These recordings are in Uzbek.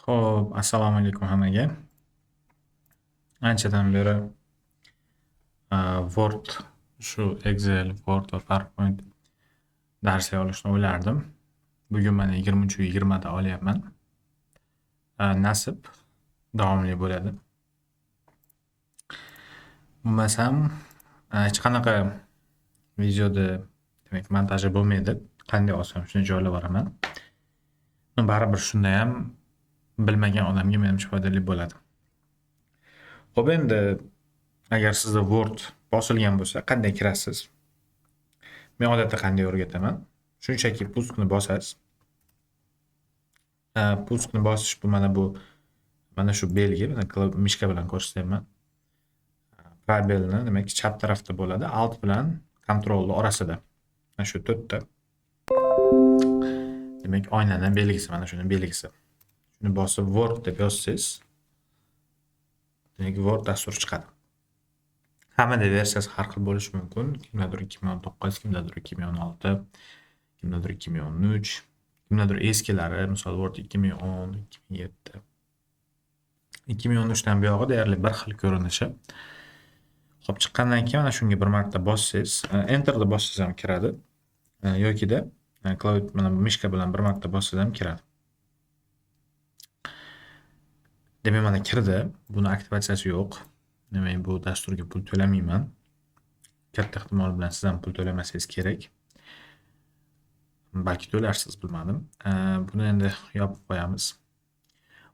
Xo'p, assalomu alaykum hammaga. Anchadan beri Word, shu Excel, Word va PowerPoint darslik olishni o'ylardim. Bugun mana 23:20 da olyapman. Nasib davomli bo'ladi. Bo'lmasam, hech qanaqa videoda, demak, montaji bo'lmaydi. Qanday olsam shuni joylab boraman. Baribir shundayam bilmagan odamga menimcha foydali bo'ladi. Xo'p, endi agar sizda Word bosilgan bo'lsa, qanday kirasiz? Men odatda qanday o'rgataman? Shunchaki пуск ni bosasiz. Пуск ni bosish bu mana bu, mana shu belgi, mana мышка bilan ko'rsatyapman. Пробел ni, demak, chap tarafda bo'ladi, Alt bilan Controlni orasida. Mana shu to'rtta. Demak, oynani belgisi, mana shuni belgisi. Shuni bosib Word deb yozsangiz, demak, Word dasturi chiqadi. Hammada versiyasi har xil bo'lishi mumkin. Kimdadir 2019, kimdadir 2016, kimdadir 2013, kimdadir eskilari, misol Word 2010, 2007. 2013 dan buyog'i deyarli bir xil ko'rinishi. Xo'p, chiqqandan keyin mana shunga bir marta bossangiz, Enterni bossangiz ham kiradi. Yokida mana bu мышка bilan bir marta bossangiz ham kiradi. Demak, mana kirdi. Buni aktivatsiyasi yo'q. Demak, bu dasturga pul to'lamayman. Katta ehtimol bilan siz ham pul to'lamasangiz kerak. Balki to'larsiz, bilmadim. Buni endi yopib qo'yamiz.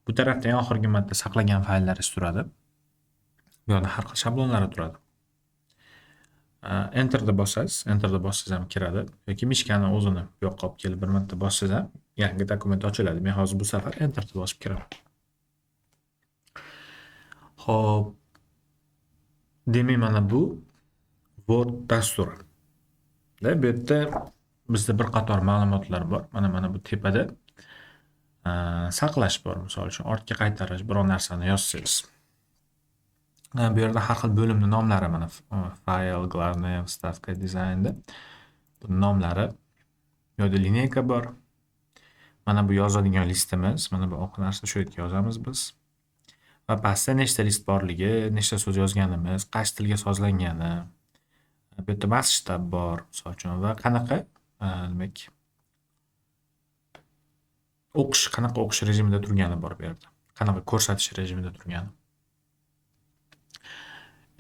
Bu tarafda eng oxirgi marta saqlagan fayllaringiz turadi. Bu yoqda har xil shablonlari turadi. Enterni bosasiz, Enterni bossangiz ham kiradi yoki мышка ni o'zini bu yoqqa olib kelib bir marta bossangiz ham yangi dokument ochiladi. Men hozir bu safar Enterni bosib kiraman. Xo'p. Demak, mana bu Word dasturi. Da, bu yerda bizda bir qator ma'lumotlar bor. Mana bu tepada saqlash bor, misol uchun ortga qaytarish, biror narsani yozsangiz. Bu yerda har xil bo'limni nomlari, mana fayl, главная, вставка, dizaynda bu nomlari. Bu yerda линейка bor. Mana bu yozadigan listimiz, mana bu oq narsa, shu yerga yozamiz biz. Va pastda nechta list borligi, nechta so'z yozganimiz, qaysi tilga sozlangani. Bu yerda masshtab bor, misol uchun, va qanaqa, demak, o'qish, qanaqa o'qish rejimida turgani bor bu yerda. Qanaqa ko'rsatish rejimida turgani.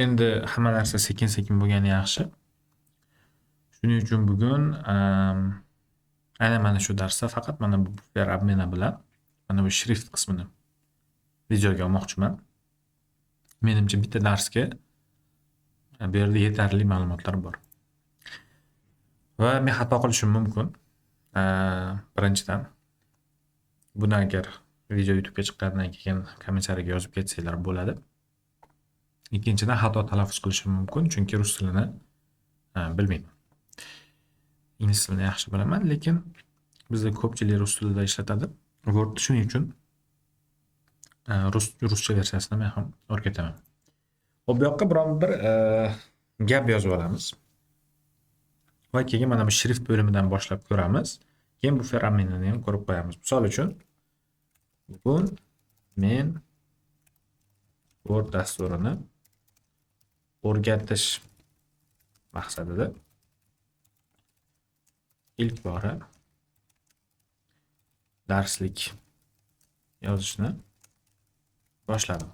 Endi hamma narsa sekin-sekin bo'lgani yaxshi. Shuning uchun bugun aynan mana shu darsda faqat mana bu буфер обмена bilan mana bu shrift qismini videoga olmoqchiman. Menimcha, bitta darsga bu yerda yetarli ma'lumotlar bor. Va men xato qilishim mumkin. Birinchidan, buni agar video YouTube'ga chiqqandan keyin kommentariyaga yozib ketsanglar bo'ladi. Ikkinchidan, xato talaffuz qilishim mumkin, chunki rus tilini bilmayman. Ingliz tilini yaxshi bilaman, lekin bizda ko'pchilik rus tilida ishlatadi. Word, shuning uchun ruscha versiyasini men ham o'rgataman. Xo'p, bu yoqqa biron bir gap yozib olamiz. Va keyin mana bu shrift bo'limidan boshlab ko'ramiz. Keyin буфер обмена ni ham ko'rib qo'yamiz. Misol uchun, bugun men Word dasturini o'rgatish maqsadida ilk bora darslik yozishni boshladim.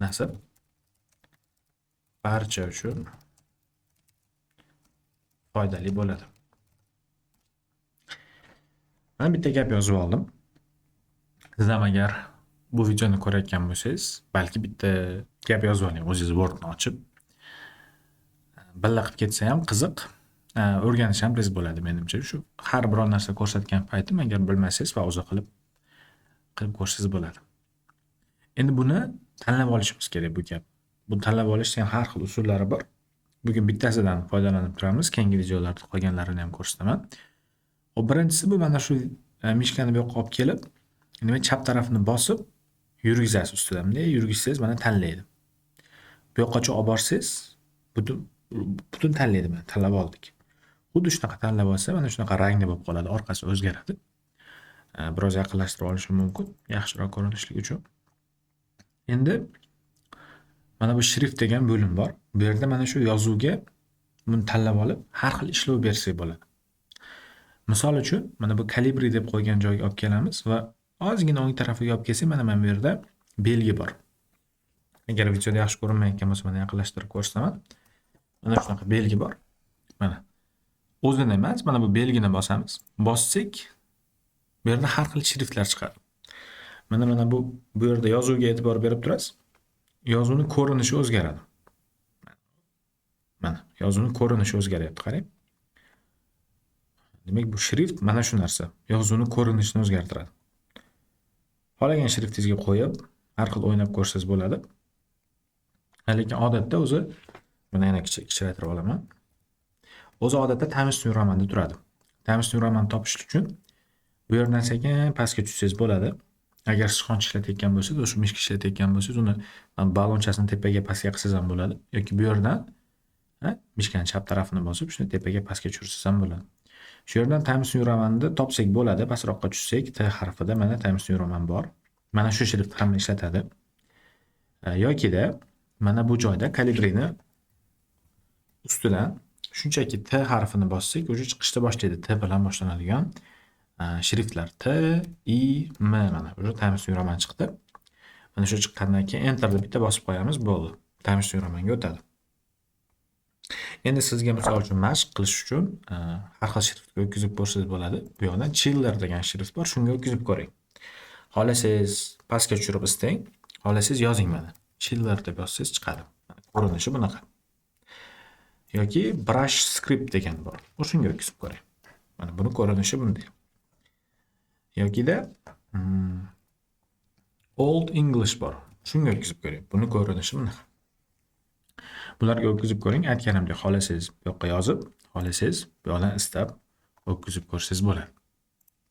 Nasib barcha uchun foydali bo'ladi. Mana bitta gap yozib oldim. Siz ham agar bu videoni ko'rayotgan bo'lsangiz, balki bitta gap yozib oling, o'zingiz Wordni ochib. Billa qilib ketsa ham qiziq, o'rganish ham tez bo'ladi menimcha. Shu har biror narsa ko'rsatgan paytim agar bilmasangiz, pauza qilib ko'rsangiz bo'ladi. Endi buni tanlab olishimiz kerak, bu gap. Bu tanlab olishni ham har xil usullari bor. Bugun bittasidan foydalanib turamiz. Keyingi videolarda qolganlarini ham ko'rsataman. Xo'p, birinchisi bu mana shu мышка ni bu yoqqa olib kelib, nima, chap tarafini bosib yurgizasiz ustidan. Bunday yurgizsangiz, mana tanlaydi. Bu yoqqacha olib borsangiz, butun tanlaydi, mana tanlab oldik. Xuddi shunaqa tanlab olsa, mana shunaqa rangli bo'lib qoladi, orqasi o'zgaradi. Biroz yaqinlashtirib olishim mumkin, yaxshiroq ko'rinishligi uchun. Endi mana bu shrift degan bo'lim bor. Bu yerda mana shu yozuvga buni tanlab olib, har xil ishlov bersak bo'ladi. Misol uchun, mana bu Calibri deb qo'ygan joyga olib kelamiz va ozgina o'ng tarafiga olib kelsak, mana bu yerda belgi bor. Agar videoda yaxshi ko'rinmayotgan bo'lsa, mana yaqinlashtirib ko'rsataman. Mana shunaqa belgi bor. Mana. O'zini emas, mana bu belgini bosamiz. Bossak, bu yerda har xil shriftlar chiqadi. Mana bu yerda yozuvga e'tibor berib turasiz. Yozuvning ko'rinishi o'zgaradi. Mana, yozuvning ko'rinishi o'zgaryapti, qarang. Demak, bu shrift mana shu narsa, yozuvning ko'rinishini o'zgartiradi. Xohlagan shriftingizga qo'yib, har xil o'ynab ko'rsangiz bo'ladi. Lekin odatda o'zi buni yana kichraytirib olaman. O'zi odatda Times New Roman'da turadi. Times New Roman topish uchun bu yerdan sekin pastga tushsangiz bo'ladi. Agar sichqoncha ishlatayotgan bo'lsangiz, o'sha мышка ishlatayotgan bo'lsangiz, uni balonchasini tepaga pastga qilsangiz ham bo'ladi yoki bu yerdan мышка ni chap tarafini bosib, shuni tepaga pastga tushirsangiz ham bo'ladi. Shu yerdan Times New Roman'ni topsak bo'ladi. Pastroqqa tushsak, T harfida mana Times New Roman bor. Mana shu shrift hamma ishlatadi. Yokida mana bu joyda Calibrini ustidan shunchaki T harfini bossak, уже chiqishda boshlaydi. T bilan boshlanadigan shriftlar T, I, M mana уже Times New Roman chiqdi. Mana shu chiqqandan keyin Enter deb bitta bosib qo'yamiz, bo'ldi. Times New Romanga o'tadi. Endi sizga misol uchun mashq qilish uchun har xil shriftga o'tkazib ko'rsangiz bo'ladi. Bu yoqdan Chiller degan shrift bor, shunga o'tkazib ko'ring. Xohlasangiz pastga tushirib isting, xohlasangiz yozing mana. Chiller deb yozsangiz chiqadi. Ko'rinishi bunaqa. Yoki Brush Script degan bor. O'shunga o'tkazib ko'ring. Mana buni ko'rinishi bunday. Yokida Old English bor. Shunga o'tkazib ko'ring. Buni ko'rinishi bunaqa. Bularga o'tkazib ko'ring. Aytganimdek, xohlasangiz bu yoqqa yozib, xohlasangiz bu yoqdan istab o'tkazib ko'rsangiz bo'ladi.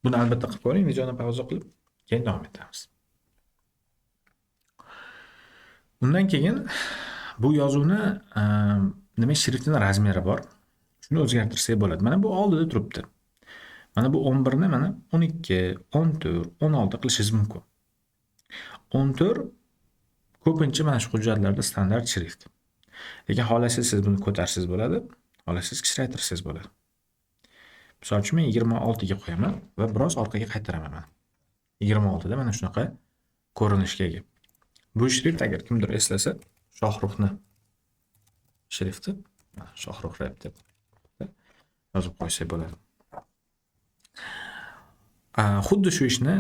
Buni albatta qilib ko'ring, videoni pauza qilib, keyin davom etamiz. Undan keyin bu yozuvni nima shriftini razmeri bor. Shuni o'zgartirsak bo'ladi. Mana bu oldida turibdi. Mana bu 11 ni mana 12, 14, 16 qilishingiz mumkin. 14 ko'pincha mana shu hujjatlarda standart shrift. Lekin xohlasangiz siz buni ko'tarsangiz bo'ladi, xohlasangiz kichraytirsangiz bo'ladi. Misol uchun men 26 ga qo'yaman va biroz orqaga qaytaraman mana. 26 da mana shunaqa ko'rinishga ega. Bu shrift agar kimdir eslasa, Shohruxni shrifti, mana Shohruh rap deb yozib qo'ysak bo'ladi. Xuddi shu ishni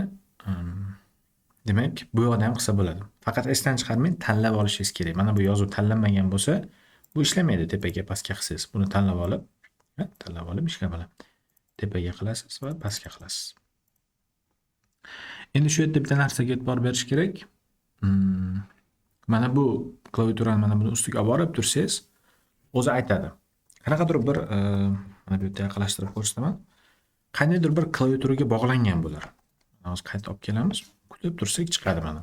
demak bu yoqda ham qilsa bo'ladi. Faqat esdan chiqarmang, tanlab olishingiz kerak. Mana bu yozuv tanlanmagan bo'lsa, bu ishlamaydi tepaga pastga qilsangiz. Buni tanlab olib, tanlab olib мышка bilan tepaga qilasiz va pastga qilasiz. Endi shu yerda bitta narsaga e'tibor berish kerak. Mana bu klaviaturani mana buni ustiga olib borib tursangiz, o'zi aytadi. Qanaqadir bir mana bu yerda yaqinlashtirib ko'rsataman. Qandaydir bir klaviaturaga bog'langan bular. Hozir qayta olib kelamiz. Kutib tursak chiqadi mana.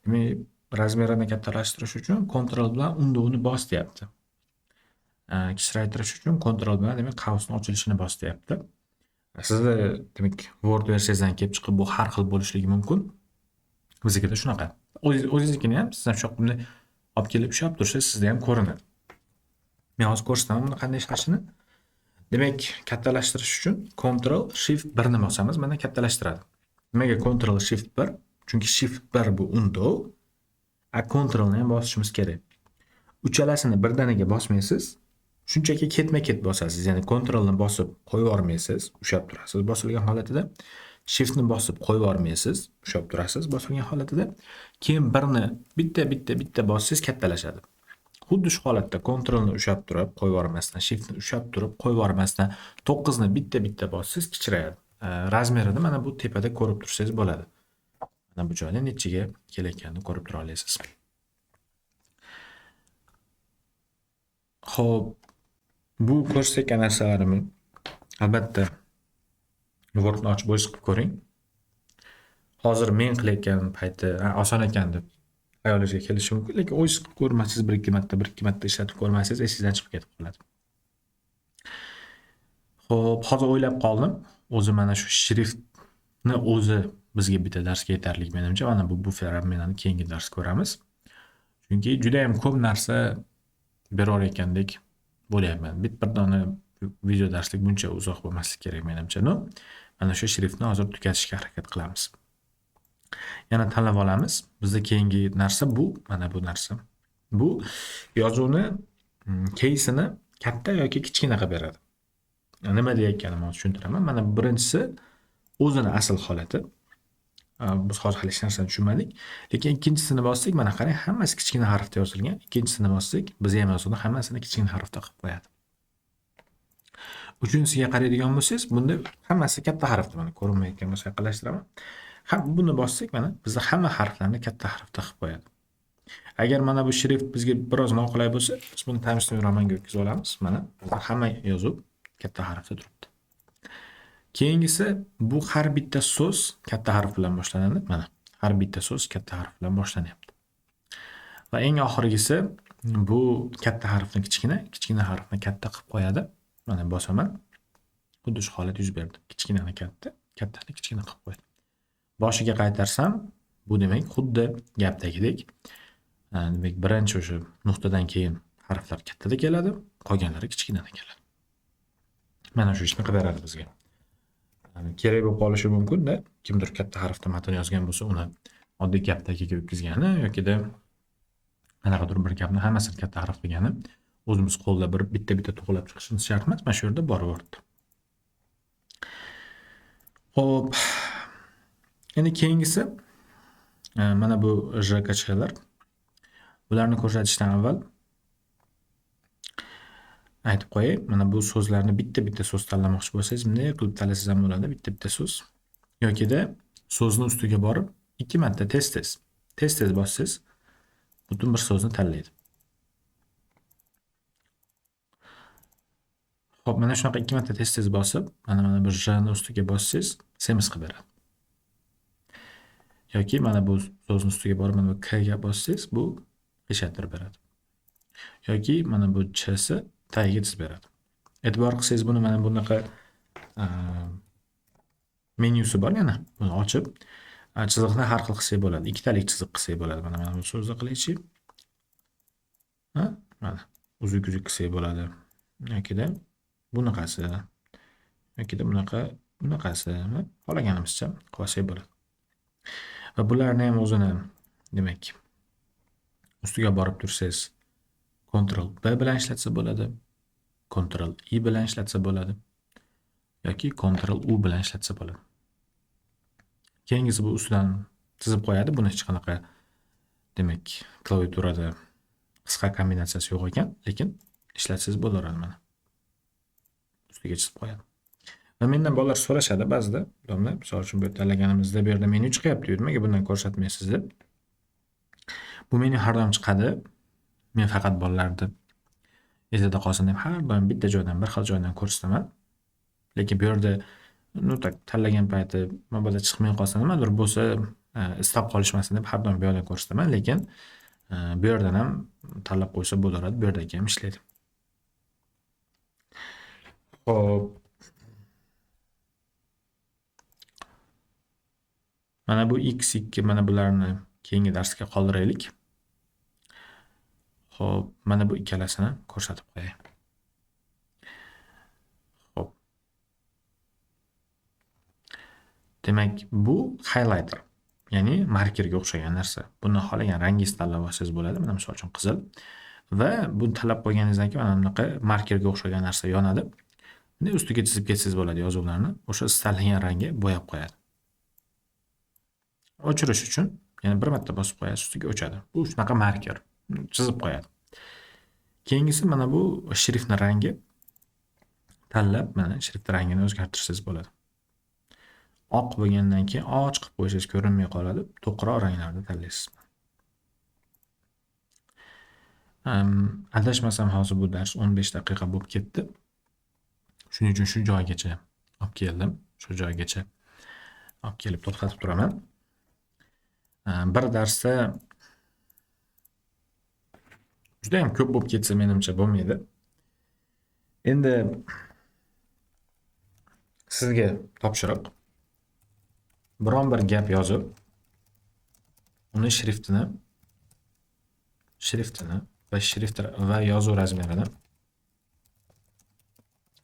Demak, razmerini kattalashtirish uchun Ctrl bilan undovni bos deyapti. Kichraytirish uchun Ctrl bilan demak qavsni ochilishini bos deyapti. Sizda demak Word versiyasidan kelib chiqib bu har xil bo'lishligi mumkin. Biznikida shunaqa. O'zingiznikini ham siz ham shu buni olib kelib ushlab tursangiz sizda ham ko'rinadi. Men hozir ko'rsataman buni qanday ishlashini. Demak, kattalashtirish uchun Ctrl Shift 1 ni bosamiz, mana kattalashtiradi. Nimaga Ctrl Shift 1? Chunki Shift 1 bu undov, a Ctrlni ham bosishimiz kerak. Uchalasini birdaniga bosmaysiz, shunchaki ketma-ket bosasiz. Ya'ni Ctrlni bosib qo'yib yubormaysiz, ushlab turasiz bosilgan holatida. Shiftni bosib qo'yib yubormaysiz, ushlab turasiz bosilgan holatida. Keyin birni bitta bitta bitta bossangiz kattalashadi. Xuddi shu holatda Ctrlni ushlab turib qo'yib yubormasdan, Shiftni ushlab turib qo'yib yubormasdan 9 ni bitta bitta bossangiz kichrayadi. Razmerini mana bu tepada ko'rib tursangiz bo'ladi. Mana bu joyda nechiga kelayotganini ko'rib tura olasiz. Xo'p, bu ko'rsatgan narsalarimni albatta Wordni ochib o'zingiz qilib ko'ring. Hozir men qilayotgan payti oson ekan deb xayolingizga kelishi mumkin, lekin o'zingiz qilib ko'rmasangiz, bir ikki marta, bir ikki marta ishlatib ko'rmasangiz esingizdan chiqib ketib qoladi. Xo'p, hozir o'ylab qoldim. O'zi mana shu shrift Shriftni o'zi bizga bitta darsga yetarli menimcha. Mana bu bufer обмена ni keyingi dars ko'ramiz. Chunki juda ham ko'p narsa berar ekandek bo'lyapman. Bir dona video darslik buncha uzoq bo'lmasligi kerak menimcha. No, mana shu shriftni hozir tugatishga harakat qilamiz. Yana tanlab olamiz. Bizda keyingi narsa bu, mana bu narsa. Bu yozuvni keysini katta yoki kichkina qilib beradi. Nima deyotganimni hozir tushuntiraman. Mana birinchisi o'zini asl holati. Biz hozir hali hech narsani tushunmadik. Lekin ikkinchisini bossak, mana qarang, hammasi kichkina harfda yozilgan. Ikkinchisini bossak, biz ham yozuvni hammasini kichkina harfda qilib qo'yadi. Uchinchisiga qaraydigan bo'lsangiz, bunda hammasi katta harfda, mana ko'rinmayotgan bo'lsa yaqinlashtiraman. Ham buni bossak, mana bizda hamma harflarni katta harfda qilib qo'yadi. Agar mana bu shrift bizga biroz noqulay bo'lsa, biz buni Times New Romanga o'tkazib olamiz. Mana bizda hamma yozuv katta harfda turibdi. Keyingisi bu har bitta so'z katta harf bilan boshlanadi. Mana har bitta so'z katta harf bilan boshlanyapti. Va eng oxirgisi bu katta harfni kichkina, kichkina harfni katta qilib qo'yadi. Mana bosaman. Xuddi shu holat yuz berdi. Kichkinani katta, kattani kichkina qilib qo'ydi. Boshiga qaytarsam, bu demak xuddi gapdagidek. Demak, birinchi o'sha nuqtadan keyin harflar kattada keladi, qolganlari kichkinada keladi. Mana shu ishni qilib beradi bizga. Kerak bo'lib qolishi mumkin-da, kimdir katta harfda matn yozgan bo'lsa, uni oddiy gapdagiga o'tkazgani yokida qanaqadir bir gapni hammasini katta harf qilgani, o'zimiz qo'lda bir bitta-bitta to'g'rilab chiqishimiz shart emas, mana shu yerda boraverdi. Xo'p. Endi keyingisi mana bu JKChlar. Bularni ko'rsatishdan avval aytib qo'yay, mana bu so'zlarni bitta-bitta so'z tanlamoqchi bo'lsangiz, bunday qilib tanlasangiz ham bo'ladi, bitta-bitta so'z. Yokida so'zni ustiga borib 2 marta tez-tez bossangiz, butun bir so'zni tanlaydi. Xo'p, mana shunaqa 2 marta tez-tez bosib, mana bu J ni ustiga bossangiz, semiz qilib beradi. Yoki mana bu so'zni ustiga borib, mana bu K ga bossangiz, bu qiyshaytirib beradi. Yoki mana bu Ch si tagiga chizib beradi. E'tibor qilsangiz, buni mana bunaqa menyusi bor yana. Buni ochib, chiziqni har xil qilsak bo'ladi. Ikkitalik chiziq qilsak bo'ladi. Mana bu so'zni qilaychi. Ha? Mana uzuk-uzuk qilsak bo'ladi. Yokida bunaqasi, yokida bunaqa, bunaqasi, xohlaganimizcha qilsak bo'ladi. Va bularni ham o'zini, demak, ustiga borib tursangiz, Ctrl B bilan ishlatsa bo'ladi, Ctrl I bilan ishlatsa bo'ladi yoki Ctrl U bilan ishlatsa bo'ladi. Keyingisi bu ustidan chizib qo'yadi. Buni hech qanaqa, demak, klaviaturada qisqa kombinatsiyasi yo'q ekan, lekin ishlatsangiz bo'laveradi mana. Ustiga chizib qo'yadi. Va mendan bolalar so'rashadi ba'zida, domla, misol uchun bu yerda tanlaganimizda bu yerda menyu chiqyapti, nimaga bundan ko'rsatmaysiz deb. Bu menyu har doim chiqadi. Men faqat bolalarni esida qolsin deb har doim bitta joydan, bir xil joydan ko'rsataman. Lekin bu yerda tak tanlagan payti mabodo chiqmay qolsa, nimadir bo'lsa, istab qolishmasin deb har doim bu yerdan ko'rsataman, lekin bu yerdan ham tanlab qo'ysa bo'laveradi, bu yerdagi ham ishlaydi. Xo'p. Mana bu x2, mana bularni keyingi darsga qoldiraylik. Xo'p, mana bu ikkalasini ko'rsatib qo'yay. Xo'p. Demak, bu highlighter, ya'ni markerga o'xshagan narsa. Buni xohlagan rangingizni tanlab olsangiz bo'ladi. Mana misol uchun qizil. Va buni tanlab qo'yganingizdan keyin mana bunaqa markerga o'xshagan narsa yonadi. Bunday ustiga chizib ketsangiz bo'ladi yozuvlarni. O'sha siz tanlagan rangga bo'yab qo'yadi. O'chirish uchun yana bir marta bosib qo'yasiz, ustiga o'chadi. Bu shunaqa marker, chizib qo'yadi. Keyingisi mana bu shriftning rangi. Tanlab mana shrift rangini o'zgartirsangiz bo'ladi. Oq bo'lgandan keyin och qilib qo'ysangiz ko'rinmay qoladi. To'qroq ranglarni tanlaysiz. Adashmasam hozir bu dars 15 daqiqa bo'lib ketdi. Shuning uchun shu joygacha olib keldim. Shu joygacha olib kelib to'xtatib turaman. Bir darsda juda ham ko'p bo'lib ketsa menimcha bo'lmaydi. Endi sizga topshiriq. Biron bir gap yozib, uni shriftini va shrift va yozuv razmerini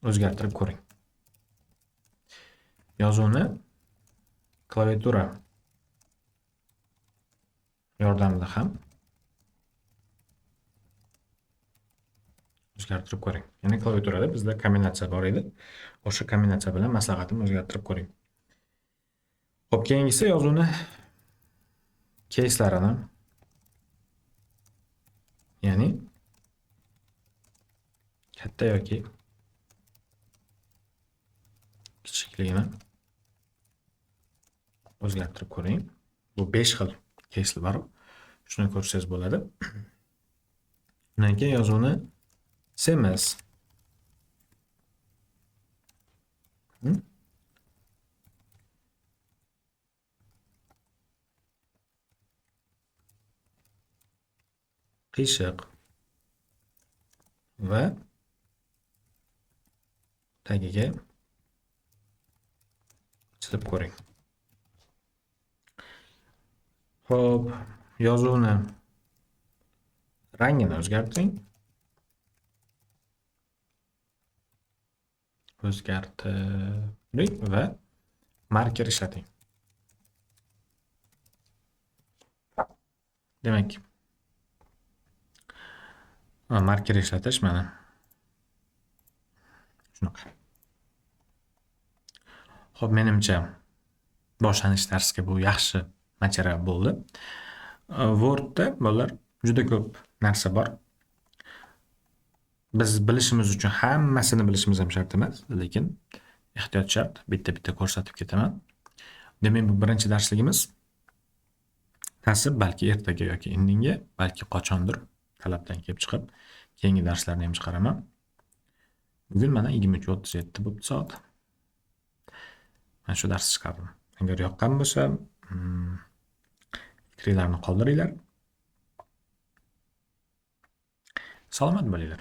o'zgartirib ko'ring. Yozuvni klaviatura yordamida ham o'zgartirib ko'ring. Ya'ni klaviaturada bizda kombinatsiya bor edi. O'sha kombinatsiya bilan maslahatimni o'zgartirib ko'ring. Xo'p, keyingisi yozuvni keyslarini, ya'ni katta yoki kichikligini o'zgartirib ko'ring. Bu 5 xil keysli bor. Shuni ko'rsangiz bo'ladi. Undan keyin yozuvni semiz, qiyshiq va tagiga chizib ko'ring. Xo'p, yozuvni rangini o'zgartiring. O'zgartiring va marker ishlating. Demak, marker ishlatish mana shunaqa. Xo'p, menimcha boshlanish darsga bu yaxshi material bo'ldi. Wordda bolalar juda ko'p narsa bor. Biz bilishimiz uchun hammasini bilishimiz ham shart emas, lekin ehtiyot shart. Bitta-bitta ko'rsatib ketaman. Demak, bu birinchi darsligimiz. Nasib balki ertaga yoki indinga, balki qachondir talabdan kelib chiqib keyingi darslarni ham chiqaraman. Bugun mana 23:37 bo'pti soat. Mana shu darsni chiqardim. Agar yoqqan bo'lsa, fikringlarni qoldiringlar. Salomat bo'linglar.